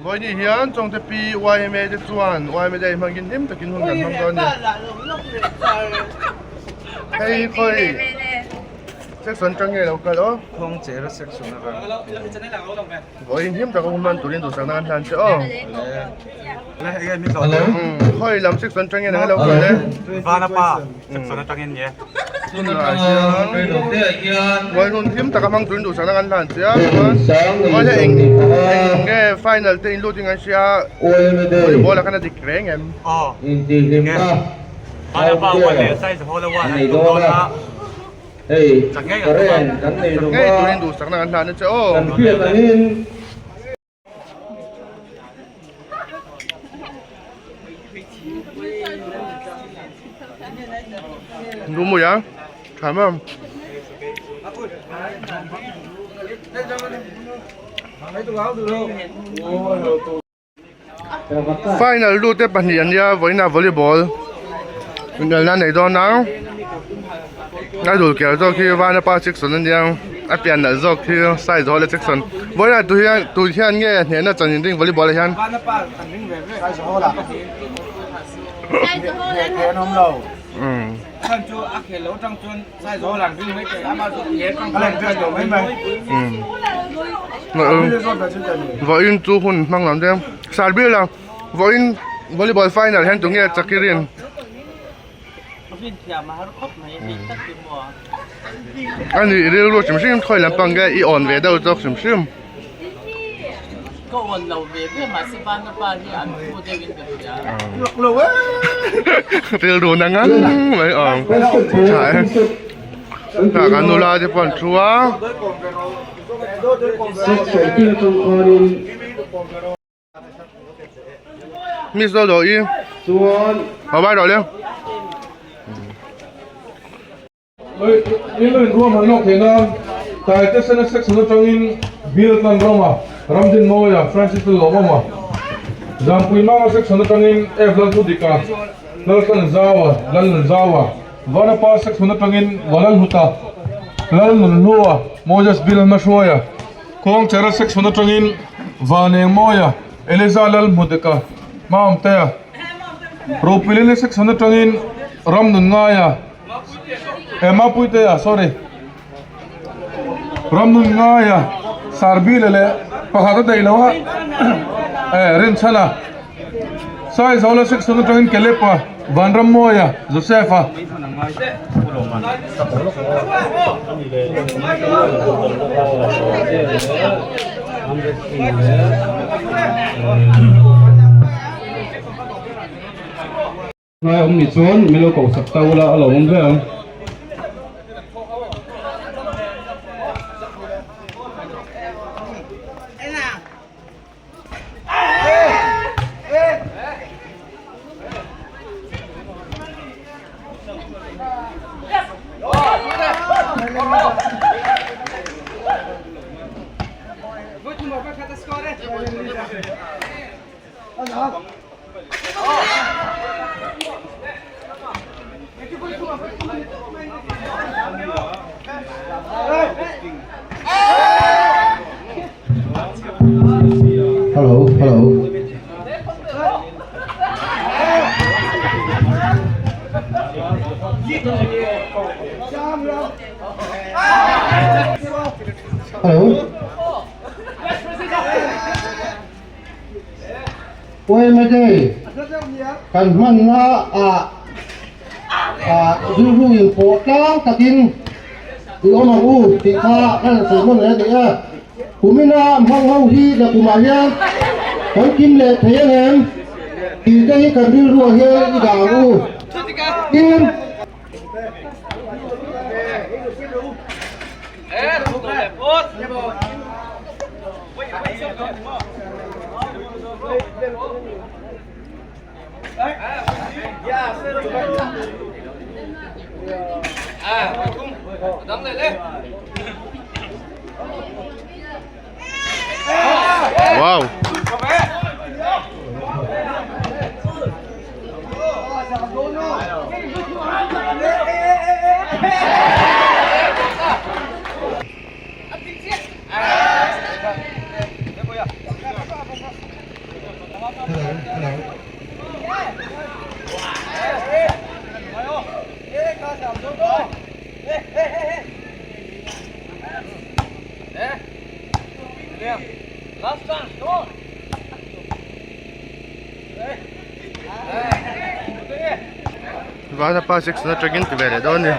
Vawiini hian Chawngte Pi yma te chuan yma day hmangin hlim takin hun kan hmang dawn a ni. Hei khawi section atang nge lo kal aw. Khuangchera section atang. Vawiin hlim taka hun hman turin duhsakna kan hlan che aw. Khawi lam section atang nge nang lo kal e. Vanapa section atangin nge. Tunah hian vawiin hun hlim taka hmang turin duhsakna kan hlan che a chuan vawiin hi eng eng nge final te in lut in kan hria volleyball ah khan a dik reng em. Aw nge Vanapa one leh Saizahawla one an tum dawn a. Chak ngei kan tum a. Chak ngei turin duhsakna kan hlan a che aw. Lumuia tha maw final lut te pahnih an nia vawiinah volleyball inelna an nei dawn a a dul ker zawk hi Vanapa section a nia a pian nalh zawk hi size hall section vawiinah tu hian tu hian nge hnehna chan in ring volleyball ah hian. Vawiin chu hun hmang lam te Sarbila vawiin volleyball final hian tunge Chakirin. A nih rilru hrim hrim khawi lampang nge i awn ve deuh zawk hrim hrim. Rilru na ngang mai awm tha e tah kan nula te pawh an thu a. Miss do do i ho vai rawh le. England ruahman lawk theih nan Taite Sena Section atangin Bill Tlanrama, Ramdinmawia, Francis Lalawmawma, Zampuimanga Section atangin F Lalthudika, Laltlanzaua, Lalnunzaua, Vanapa Section atangin Walalhuta, Lalnunhlua, Moses Bill Hmahruaia, Kawngchera Section atangin Vanengmawia, Eliza Lalhmudika, Maumtea, Ropilili Section atangin Ramnunngaia, eh Mapuitea sorry, Ramnunngaia, Sarbila leh pakhat a daih lo a eh Rinchhana, Saizawla Section atangin Kelepa, Vanrammawia, Joseph-a. Ngai awm ni chuan min lo ko sak ta ula a lo awm ve ang. Hello hello Hello Yma Day kan hmanna ah ah rilru in pawh tlang takin i awm ang u tih kha ka rawn sawi hman leh a ni a. Kumina hmang ho hi nakumah hian kan kim leh thei ang em tih te hi kan rilruah hian i dah ang u. Tin. Wow. Hello, hello. Vanapa section atangin ti ve leh dawn a ni.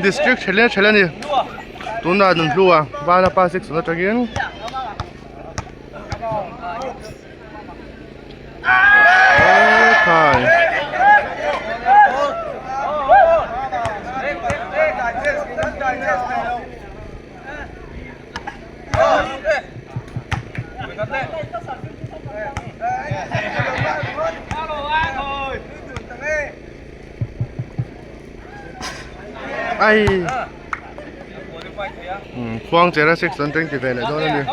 District thelen thelen a ni tunah nunhlua Vanapa section atangin. Ai khuang chera section teng ti ve leh dawn a ni.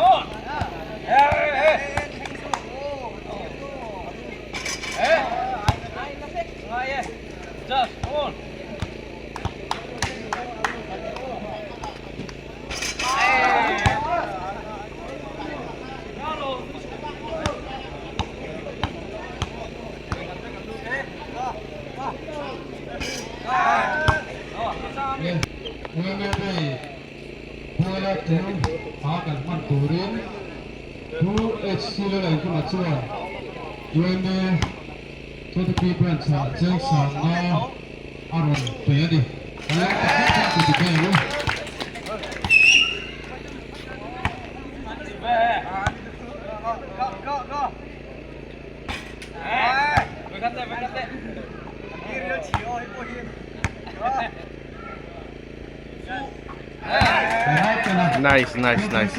Puala chu a kan hman turin Pu HC Lalaikhuma chuan UMA Chawtaki Branch ah cheng sangna a rawn pe a ni. Kan lo tak zet zet ti ber u. Nice nice nice.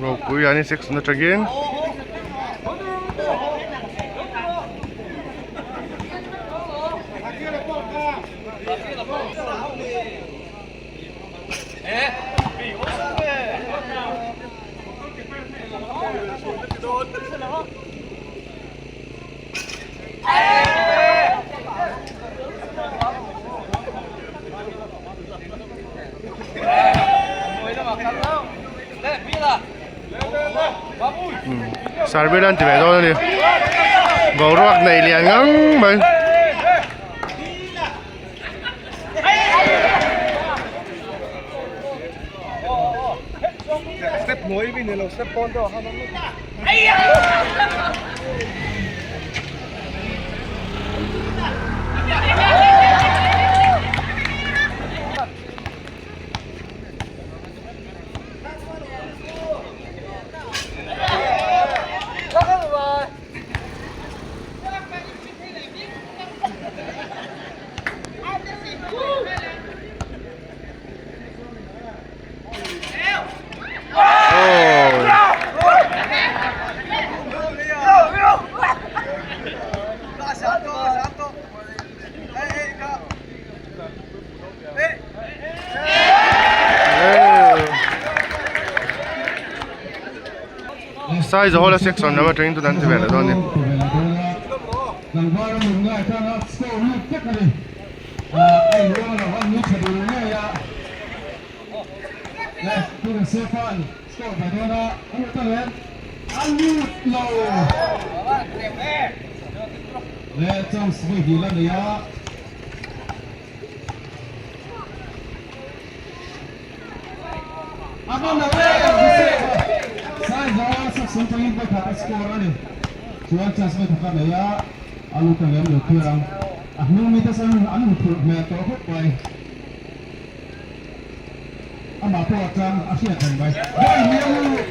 Ropui an section atangin Sarbil an ti ve dawn a ni boruak nei lian ngang mai. Saizawla section lam atangin tuna an ti ve leh dawn a ni. Le tu Josefa'n score ve dawn a, a lut ang em? A lut lo! Le chance vawi hnih la nei a. A va lo e Josefa! Saizawl section atangin vawi khat a score a ni. Chuan chance vawi khat la nei a, a lut ang em lo clear ang. A hnung mite chuan an huphurh hmel tawh khawp mai. Amah pawh atang a hriat reng mai. Vawi hnih a lut!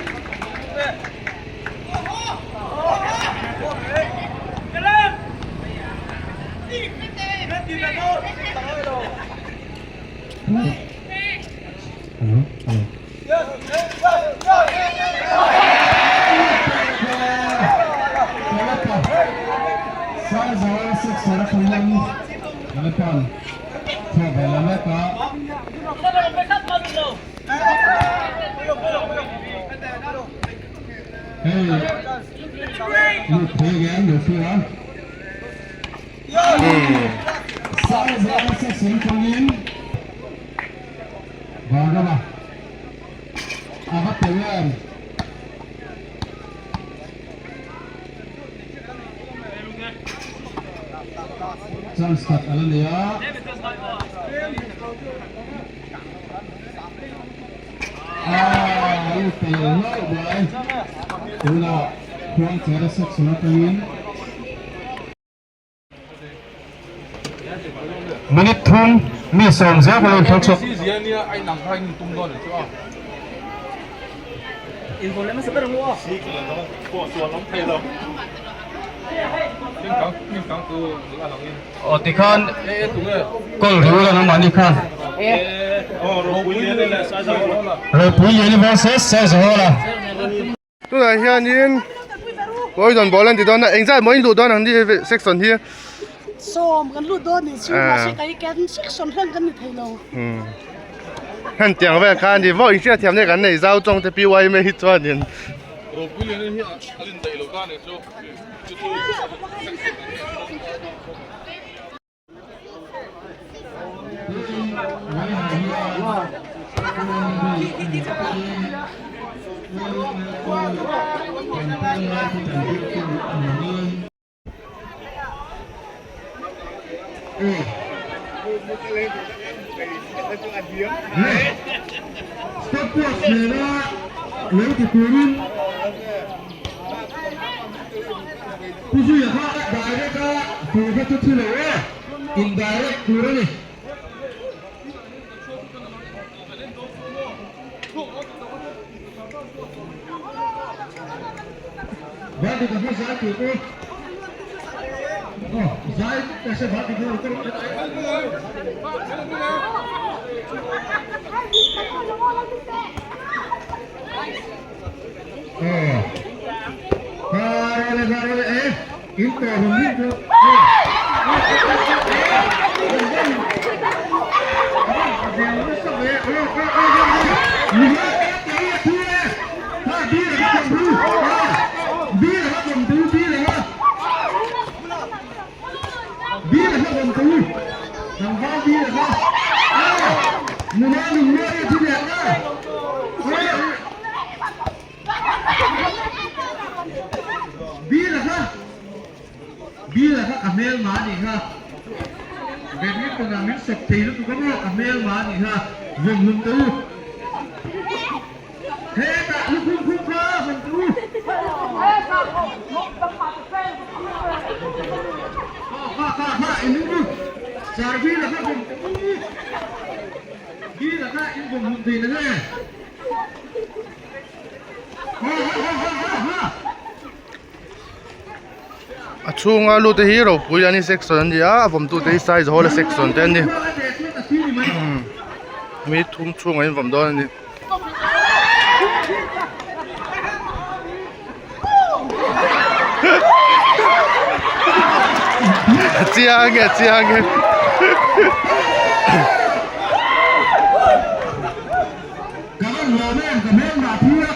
Hello, hello. Saizawl section atangin Lalpan chhuah ve la mek a. Hei lut thei again lo thlir a. Saizawl section atangin Vanrama a va tel em? Chance khat a la nei a. Aaa lut ta lo hlauh mai. Tunah Khuangchera section atangin. Minute thum mi sawm zel pawh a inthawk chhuak. Aw tikhan goal ri ula nangmahni khan. Ropui Liani versus Saizahawla. Tunah hianin poison ball an ti dawn a engzat maw in luh dawn ang ni section hi sawm kan lut dawn nih chu mahse kei kan section hlan kan ni thei lo heng tiang vel kha ani vaw inhriat thiam nge kan nei zau tawng te pyma hi chuanin Stopwatch nena lo ti turin Pu Zuia kha direct a tur kha chu thi lo e, indirect tur a ni. Bhati ka kha zai tur u. Oh, zai ka se bhati ka tur. Bill-a kha Bill-a kha ka hmelma a nih kha Badminton-ah min sawp thei lutuk a maw ka hmelma a nih kha vawmhlum teh u Hetah lukhum khum kha vawm teh u Aw kha kha kha in u Sir Bill-a kha vawm teh u Bill-a kha in vawmhlum thei na nge. A chhunga lut te hi ropui an ni section an ni a a vawmtu te hi size hall a section te an ni mi thum chhungah in vawm dawn a ni. A chiang e a chiang e. Ka rawn lawm em ka hmel mah phu a.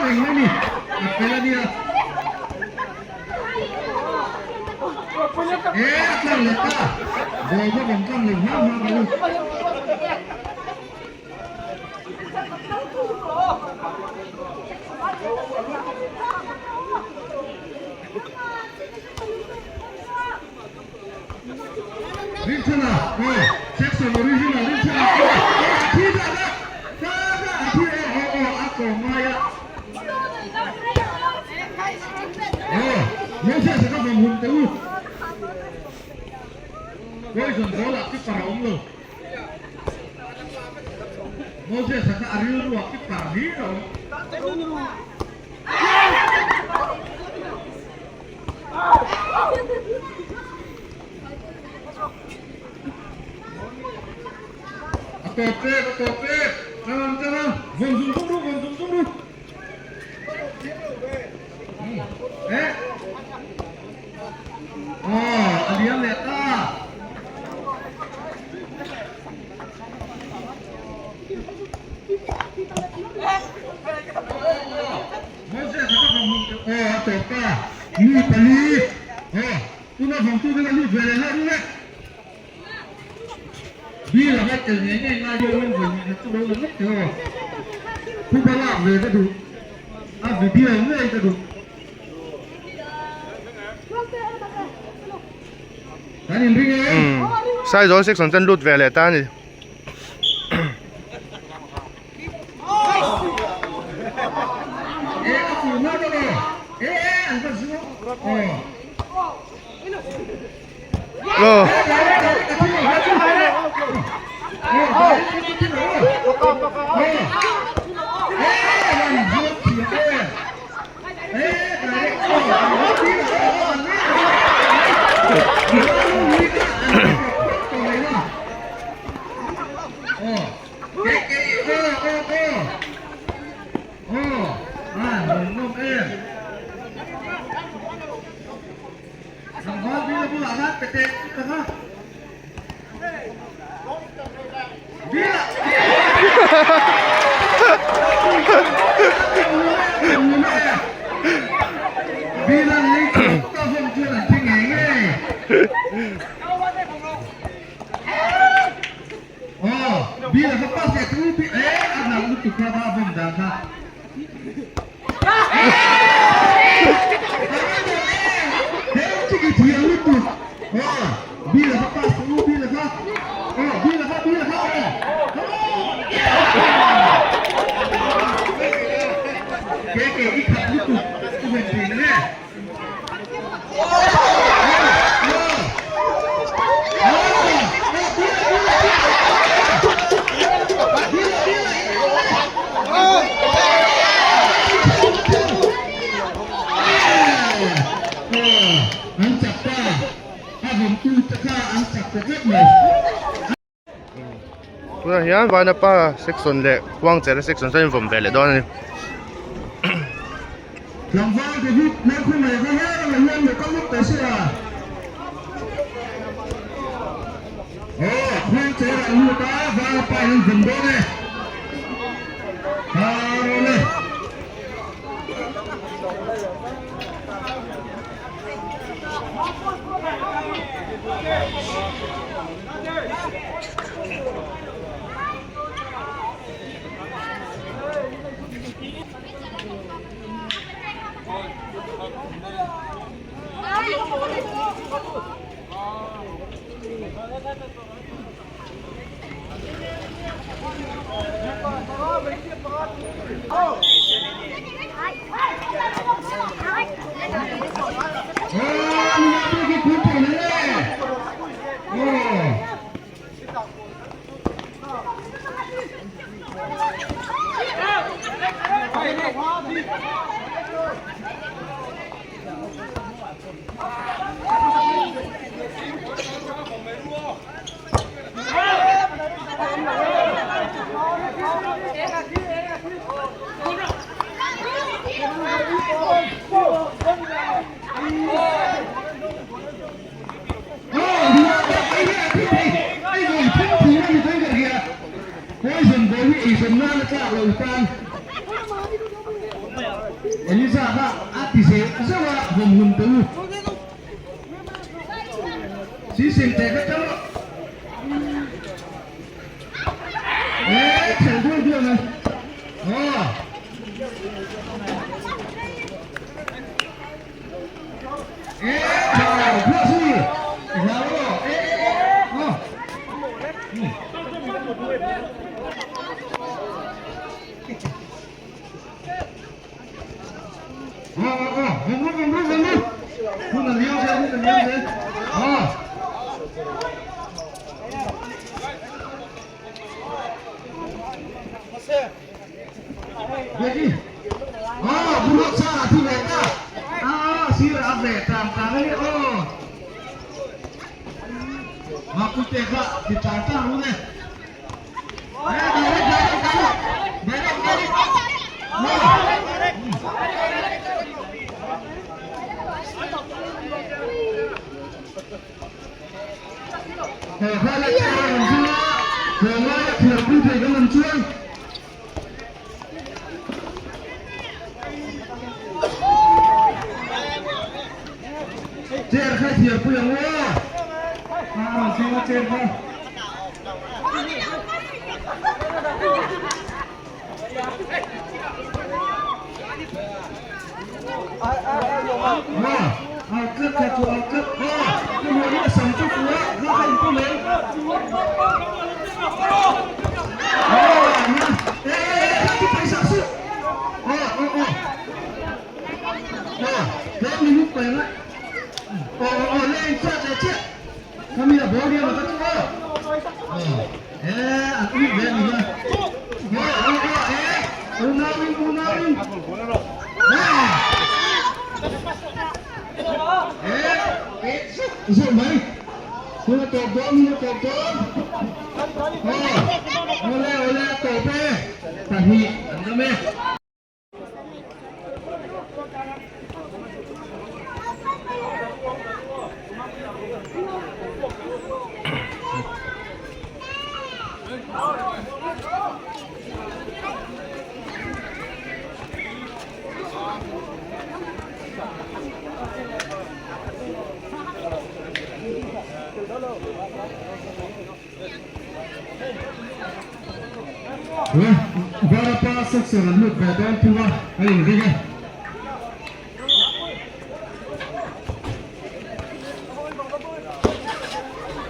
reng mai ni. A fel a nia. E a tlang leh ta. Ball bawk an tlang leh hma hma ka lu. Rinchhana aw Section original Rinchhana aw aw a thi dah dah ta dah a thi aw aw aw a kawm ngai a aw Moses a ka vawm hun teh u Poison ball ah keeper a awm lo Moses a kha a rilru ah keeper hlir a awm. A tawp pek, a tawp pek. Tang tang a, vawn zung zung ru, vawn zung zung ru. Eh. Aw, a liam leh ta. Moses a ka vawng aw a tawp ta mi pali aw tuna vawngtu te la lut ve leh hlauh ru le Bill a ngaih tel ngei ngei ngai deuh in vawi hnih chu lo la ngawt teh aw Thuba lak ve ka duh a video ngei ka duh Kan inring em? Saizawl section chuan lut ve leh ta a ni. Tunah hian Vanapa section leh Khuangchera section chuan in vawm ve leh dawn a ni. Tlangval David Lalkhumei kha helaiah hian lo kal lawk teh se a. Aw, Khuangchera a lut a, Vanapa in an vawm dawn e. Tharole. Eliza kha a ti zeuh zeuh a, vawm hlum teh u. Siseng teh kha tang rawh. Eh, thelh dual dual mai. Aw. Eh, hlau, hlau si. Hlau rawh. Eh, eh, eh. Aw. Aw, aw, aw. Vawm ru, vawm ru, vawm ru. Hun a liam zel, hun a liam zel. Aw. Biaki. Aw, buruak sa a thi ve ta. Aw, sir a ve tang tang a ni. Aw. Mapui te kha ti tang tang ru le. Eh, direct, direct, direct. Direct, direct. He kha le cha an chu a, he lai a thiam pui thei kan awm chuan. Chair kha thiam pui ang aw. A rawn thleng a chair kha. A tlat kha chu a tlat a, ka hmuh hi a sam chu fu a, kha kha in pawm em? E e e kha chu paisa suh. Aw aw aw. Aw tlem minute paih ang a. Aw aw aw le in chiah leh chiah. Khami a ball hian a ka chu aw. Aw e an uih ve a ni hian. Aw aw aw e unauin unauin. E zeuh zeuh mai. Hun a tawp dawn hun a tawp dawn. Aw awle awle a tawp e. Pahnih an dam e. Varapa section an lut ve dawn thung a, a inring e.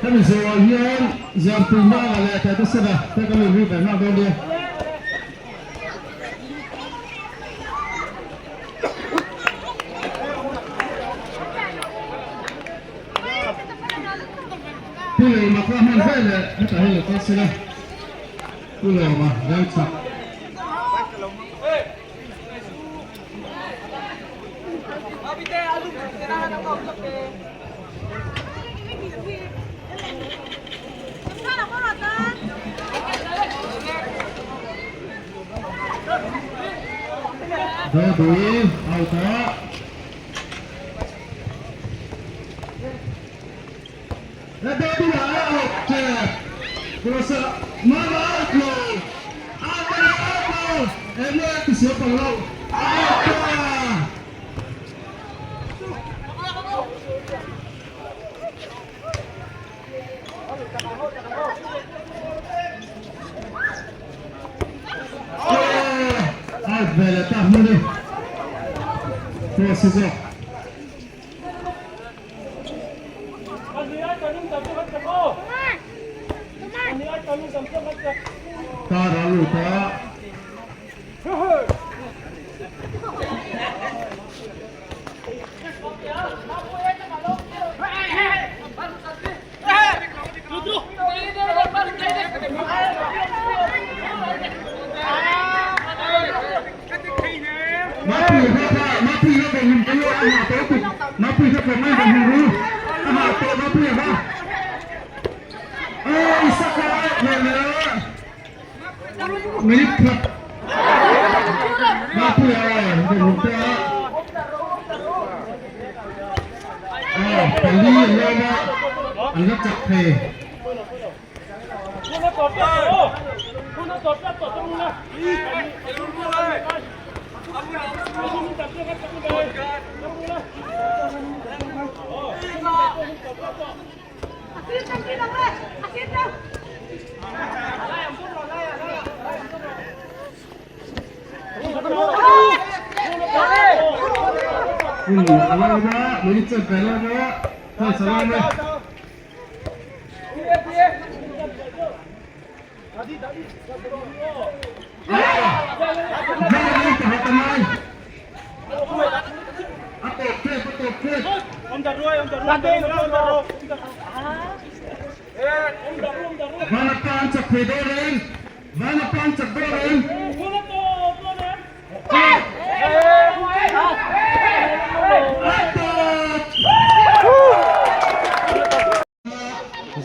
Hemi zawhah hian Zarpui Manga leh Taitesena te kan inring ve nghal dawn nia. Pu Lawma kha hman vel leh hetah hian lo kal sela, Pu Lawma Lalchak. Dawdui out a. Dawdui a out tep. Puasa mama out lo. Out a out lo. Enge a tisual pang lo. Out ta. Out ve leh ta hmun i cross hi zawk. Car a lut a. Pali an lawm a, an la chak thei.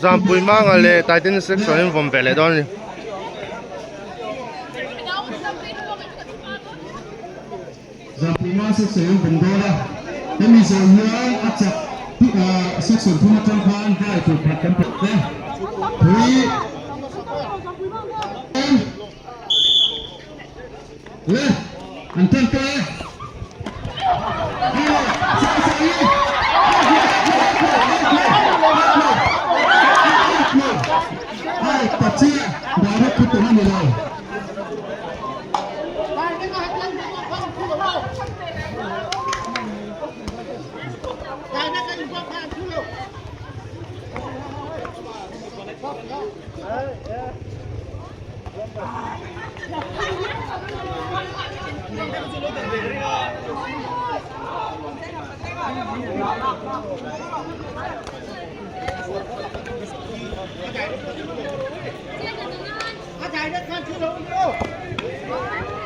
Zampui manga leh Titan section in vawm ve leh dawn a ni. Zampui manga section in vawm dawn a, hemi zawh hian a chak section thum atang khan vai tur khat kan pe a, pui Le an tan ta e. Ai pachia direct khu tum ani lo.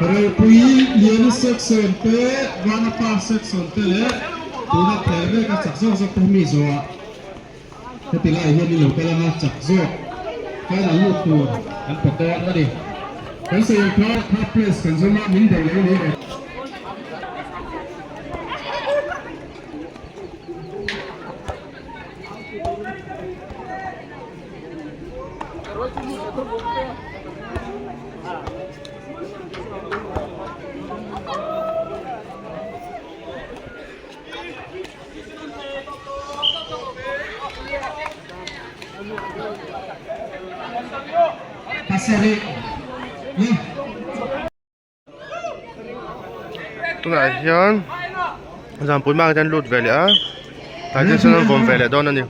Ropui Liani section te Vanapa section te leh tuna phel mek a chak zawk zawk te hi mi zawhah Heti lai hian in lo kal anga chak zawk final lut tur an pe dawn a ni. Kan sawi ang kha third place kan zawm a min dei lo ni e. Tunah hian Zampui market an lut ve leh a tlai te chuan an vawm ve leh dawn a ni.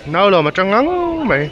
Nau lo ma tang ngang mai.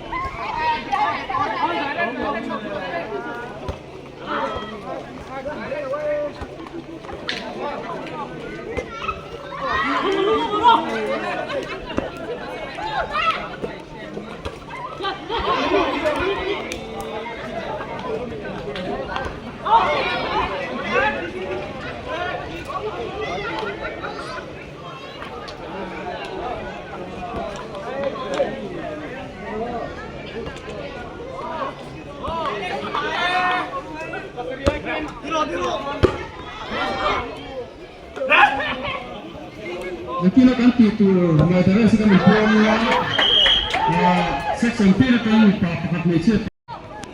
Nakina kan tih tur Maidara se kan inpuang ila section tin atang mipa pakhat hmeichhia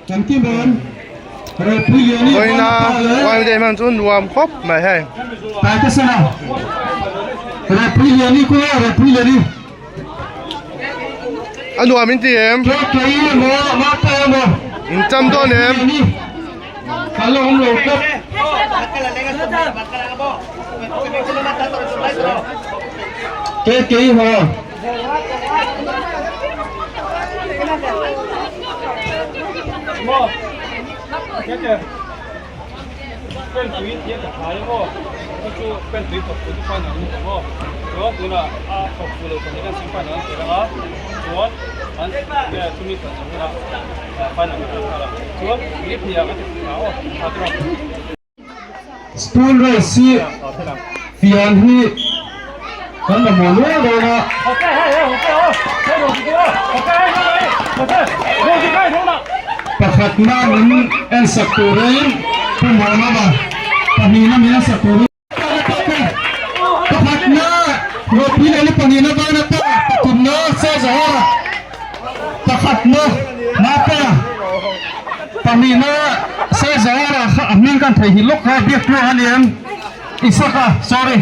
kan kim em Ropui Liani Vawiina YMD hman chu nuam khawp mai hei. Taite sena Ropui Liani ku Ropui Liani A nuam in ti em? In cham dawn em? Spoon rice hi fian hi kan mamawh nual dawn a. Pakhatna min ensak turin Pu Muanawma, pahnihna min ensak turin Pakhatna Ropui leh pahnihna Vanapa, pathumna Saizahara, pakhatna Mapa, pahnihna Saizahara kha a hming kan theihnghilh lawk kha Biaktlua a ni em? Isaka, sorry.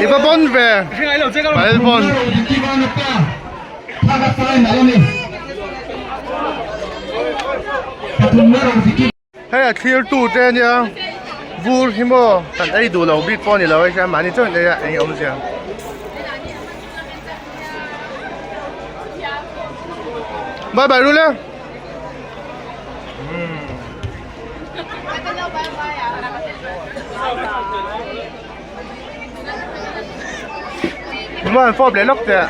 I va bon ve. Bal bon. Hei a thlir tu te ania vur hi maw kan ei duh lo bik pawh a ni lo hei mahni chauh in ei a eng awmzia. Bye bye Rule. Maw an fawp leh lawk teh.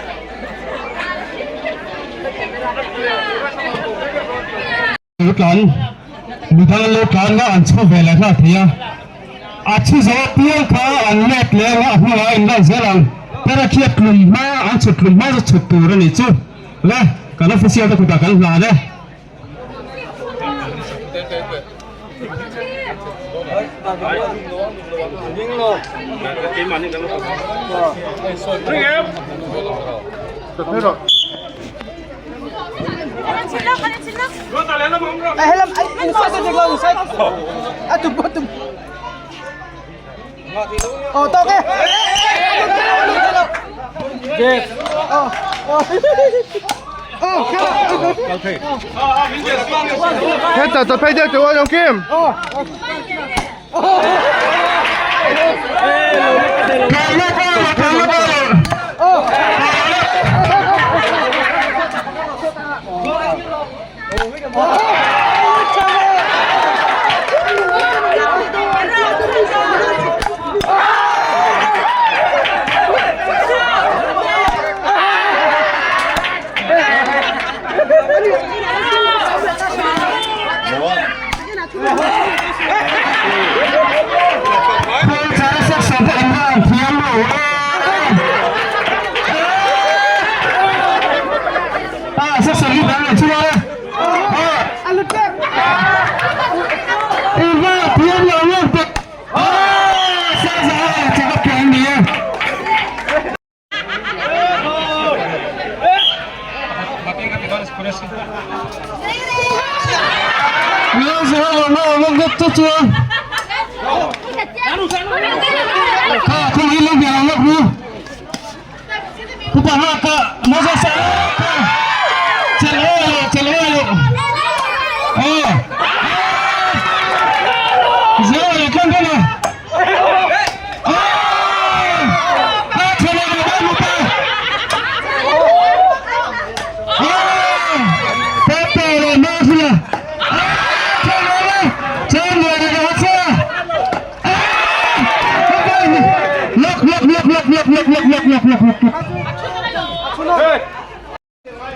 Lo tlan midang an lo tlan a an chho ve leh nghal thei a a chhu zo apiang kha an let leh anga a hnungah a inlan zel ang pera khi a tlum hma an chhut tlum hma chu chhut tur a nih chu le kan official te kutah kan hlan e. Heta ta phei deuh teh ual Kim.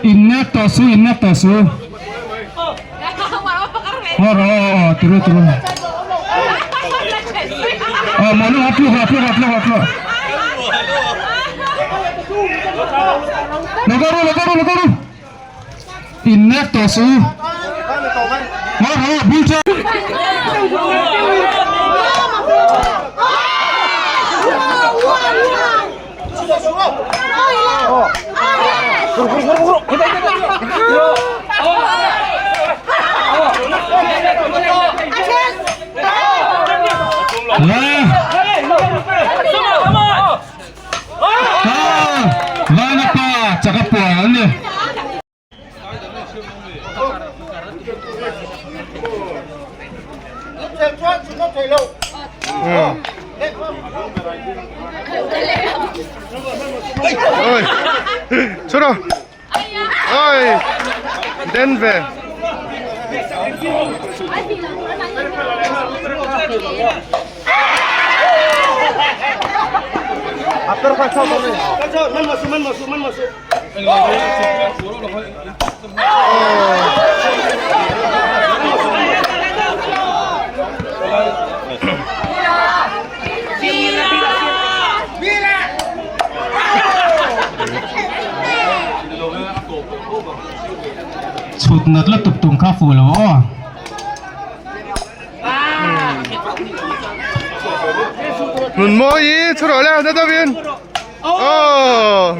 Inna tosu inna tosu oh oh oh turu turu oh manu atlu atlu atlu atlu Logaru logaru logaru inna tosu oh oh bulcha Vanapa chaka puan an ni. Ôi, chút rồi. Ôi, đến về. Chhut nat lutuk tum kha fuh lo aw. Nun mawi i chhurawh le na deuhin. Aw.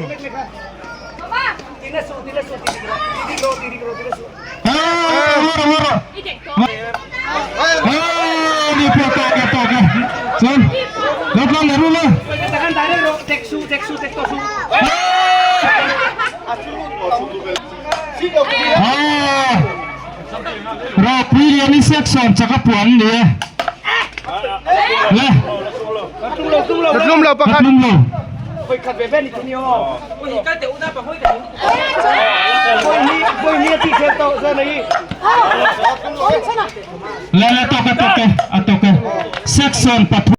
Ropui lian i section chaka puan ni e. Le. Tlum lo pakhat. Tlum lo. Le le toke toke a toke. Section pathum.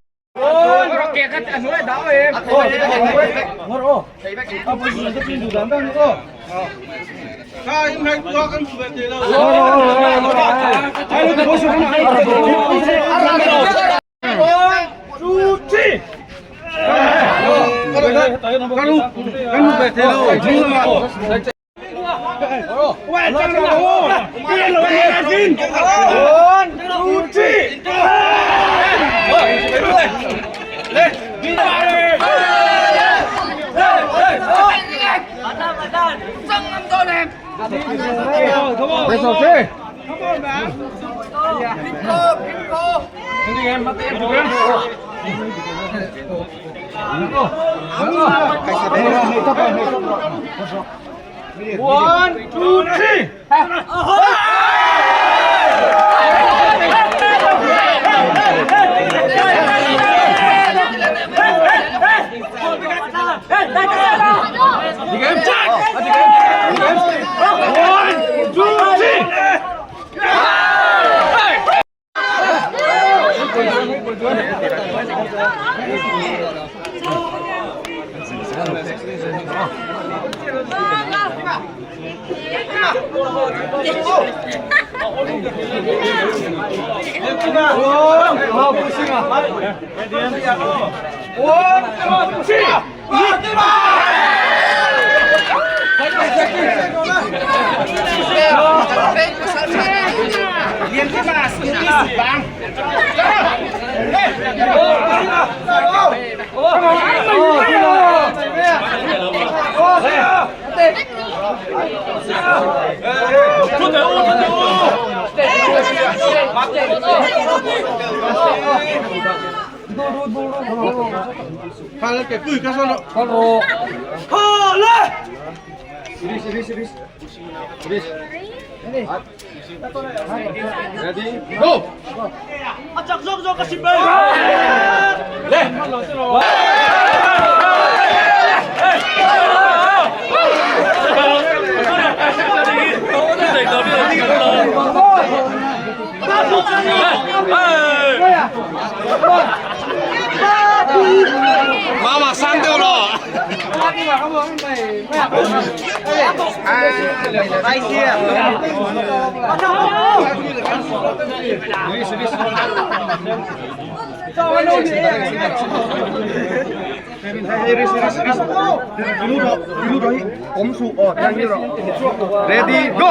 Ready, go! Ready, go!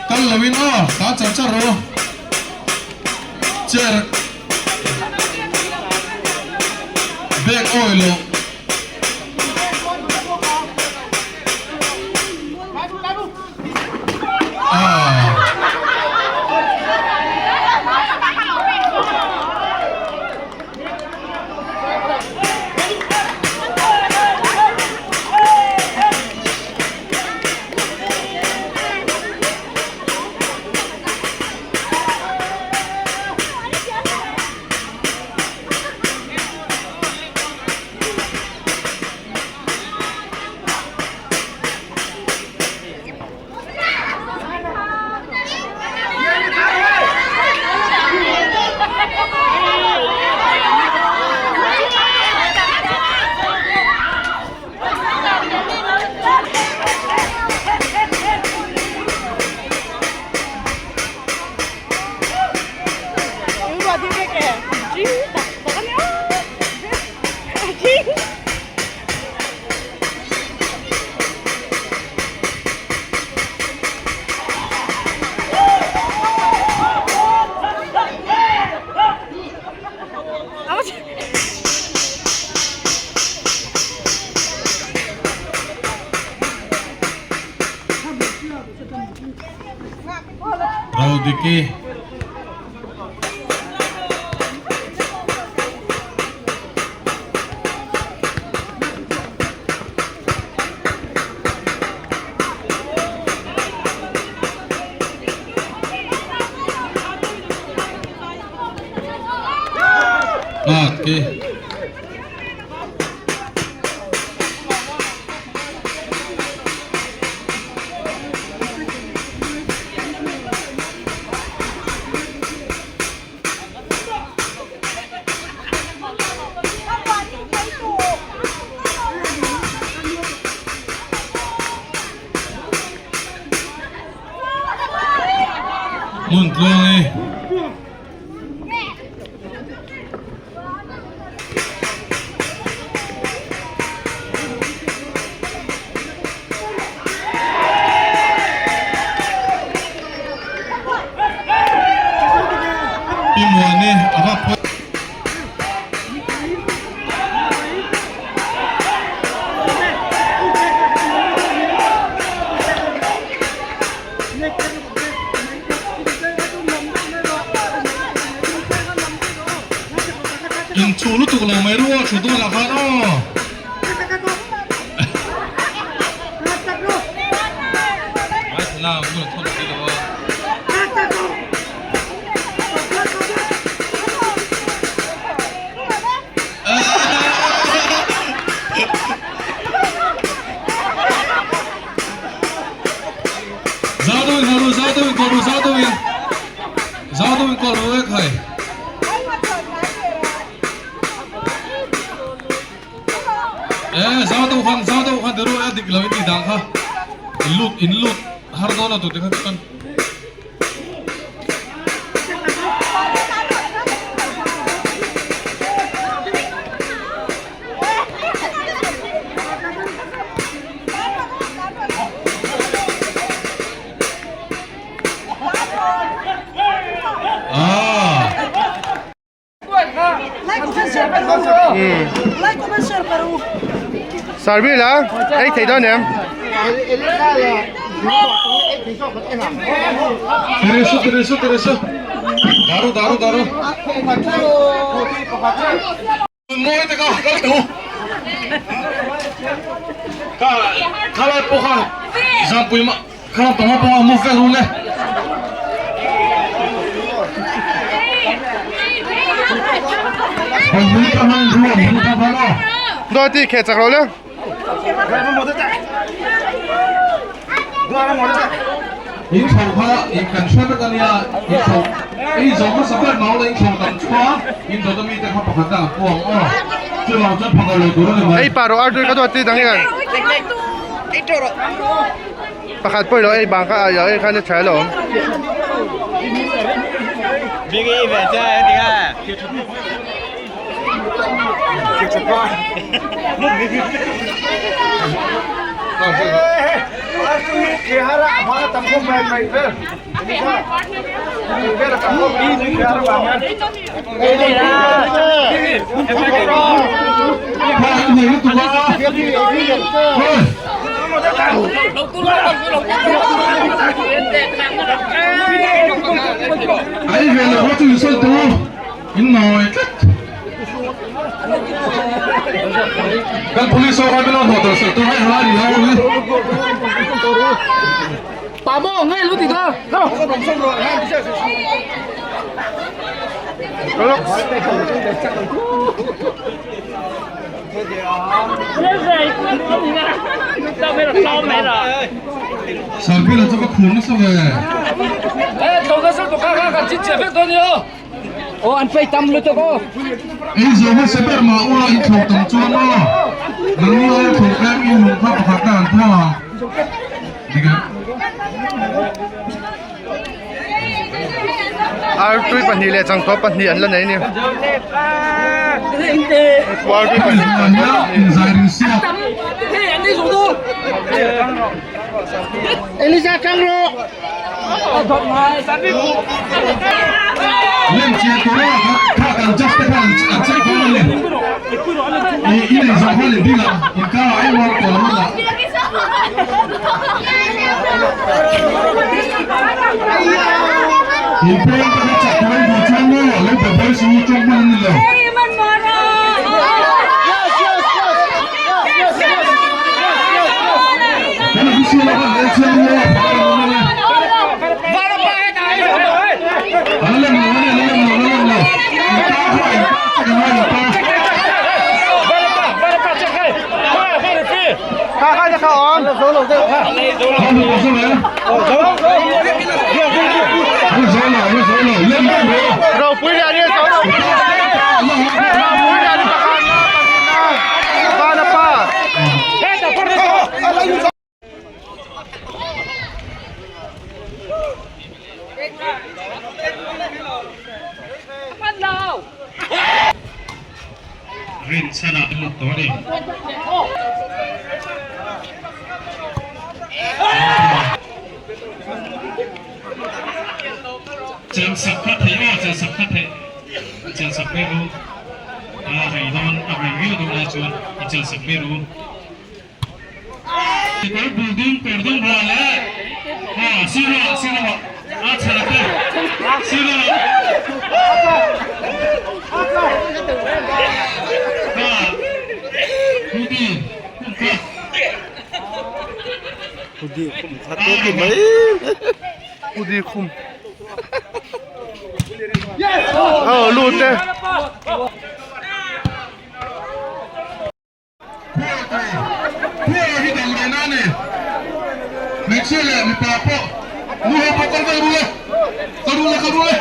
Kal lo in aw ta char char ru chair bag awi lo. Rodiki. Nghak ki. Hmun tluang e. Pi Muani a va phawi. Inchuh lutuk lo mai rual thu dawn ah khan aw. Ngaithla la mun a thawn si lo a. Zau deuhin kal ru, zau deuhin kal ru, zau deuhin. Zau deuhin kal ru e khai. E zau deuh khan, zau deuh khan ti ru e dik lo in tih dan kha. In lut, in lut har dawn a tu ti kha chuan. Sarbil a ei thei dawn em? Tirisu tirisu tirisu daru daru daru. Mawi te kha kal teh u. Kha khalai pawh kha zampui mah kha panga panga move vel u le. Bawlhmui ka hman ru ang hu ka va lo. Dawti kheh chak lo le. In chho kha in kan hre vek ania in chho ei zawh hmasa ber mau la in chho tam chhuah a in dawt ami te kha pakhat dang an pu ang aw chuvang chuan phakar lo tur a ni mai. Ei pah rawh artui ka dawt ti dang hian pakhat pawh ilo ei bang kha a ei khan a tha alawm. Ai ve lo chu in sawi tur. In nawi tlat. Kan police ho khan min lo hnawh tel sak tur hei hala ni ho hi. Pa mo ngai lu ti do. Sarbila chu ka khur nasa ve. Aw an phei tam lutuk aw. Ei zawh hmasa ber mah ula in thlawh tam chuan aw. Nangni ai thlawh tlem in lung kha pakhat na an puang ang. Dik em? Artui pahnih leh changthaw pahnih an la nei a ni. Artui pahnih changthaw pahnih. Elisa tang rawh. Lem chian tur a kha kan judge te khan an check dawn a ni. I i nei zawh khan i ding ang inkar ah engmah tawh lo a. In peng te kha chak tur a i duh chuan maw lo be buai suh u tawng hman a ni lo. Kan official a khan en chiang maw pakhat an awm ang e. An la lem lo a ni, an la lem lo, an la lem lo. Inkar kha inkar check ang a inkar. Kha kha kha awm. Kha hmu zo le. An zo lo, an zo lo. Lem ber ro. Ropui leh ani zo lo. Ropui leh ani pakhat na pahnih na. Vana pa. Rinchhana a lut tawh a ni. Chelhsak kha theih aw, chelhsak kha theih, chelhsak ber u. A rei dawn, a rei viau dawn lai chuan i chelhsak ber u. Kawr bul dum kawr dum ha leh ha sir lamah sir lamah a chhana te sir lamah ha hoodie khum kha Hoodie khum kha te ti mai hoodie khum aw lut e. Khual hi dang reh na a ni. Hmeichhia leh mipa pawh nu ho pawh kal vel ru le, kal ru le, kal ru le.